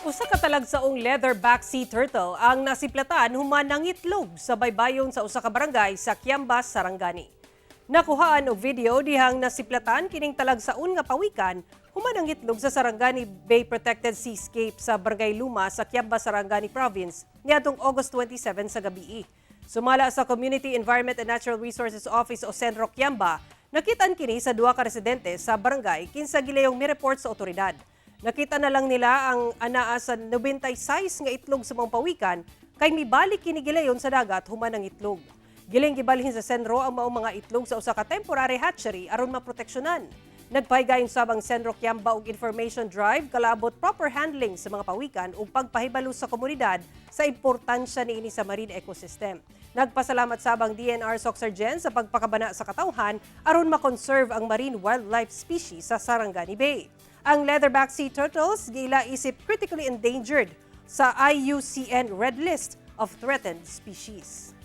Usa ka talagsaong leatherback sea turtle ang nasiplatan human nangitlog sa baybayon sa usa ka barangay sa Kiamba, Sarangani. Nakuhaan og video dihang nasiplatan kining talagsaon nga pawikan human nangitlog sa Sarangani Bay Protected Seascape sa Barangay Luma sa Kiamba, Sarangani Province niadtong August 27 sa gabii. Sumala sa Community Environment and Natural Resources Office o CENRO Kiamba, nakitaan kini sa duha ka residente sa barangay kinsa gilayong mi-report sa otoridad. Nakita na lang nila ang anaa sa 96 nga itlog sa maong pawikan kay mibalik kini gilayon sa dagat human nangitlog. Giling gibalhin sa CENRO ang maong mga itlog sa usa ka temporary hatchery aron maproteksyonan. Nagpahigayon sab ang CENRO Kiamba og information drive kalaabot proper handling sa mga pawikan ug pagpahibalo sa komunidad sa importansya niini sa marine ecosystem. Nagpasalamat sab ang DENR Soccsksargen sa pagpakabana sa katawhan aron ma-conserve ang marine wildlife species sa Sarangani Bay. Ang leatherback sea turtles giila isip critically endangered sa IUCN Red List of Threatened Species.